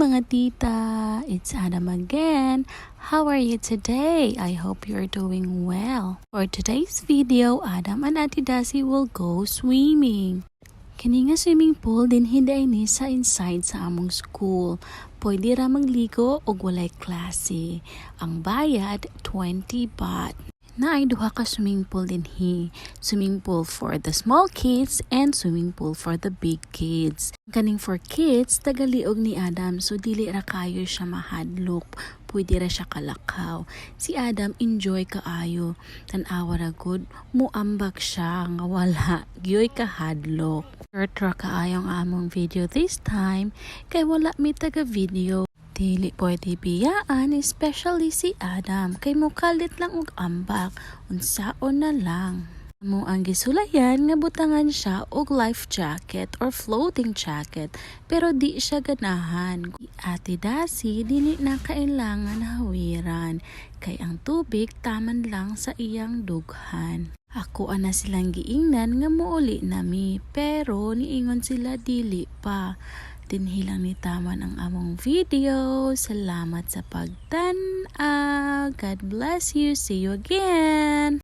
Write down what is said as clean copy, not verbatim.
, mga tita! It's Adam again. How are you today? I hope you're doing well. For today's video, Adam and Ate Dasi will go swimming. Kini nga swimming pool dinhi diay ni sa inside sa among school. Pwede ra magligo og walay klase. Ang bayad, 20 baht. Naay duha ka swimming pool dinhi. Swimming pool for the small kids and swimming pool for the big kids. Kaning for kids, tagaliog ni Adam, so dili ra kayo siya mahadlok. Pwede ra siya kalakaw. Si Adam enjoy kaayo. Tan-awa ra gud, muambak siya nga wala gyoy kahadlok. Short ra kaayo ang among video this time kay wala mi taga video. Dili pwede biyaan, especially si Adam, kay mukalit lang og ambak, unsaon na lang. Amo ang gisulayan nga butangan siya og life jacket or floating jacket, pero di siya ganahan. Ate Dasi, dili na kailangan hawiran kay ang tubig taman lang sa iyang dughan. Ako ana silang giingnan nga muuli nami, pero niingon sila dili pa. Dinhi lang ni taman ang among video. Salamat sa pagtan-aw. God bless you. See you again.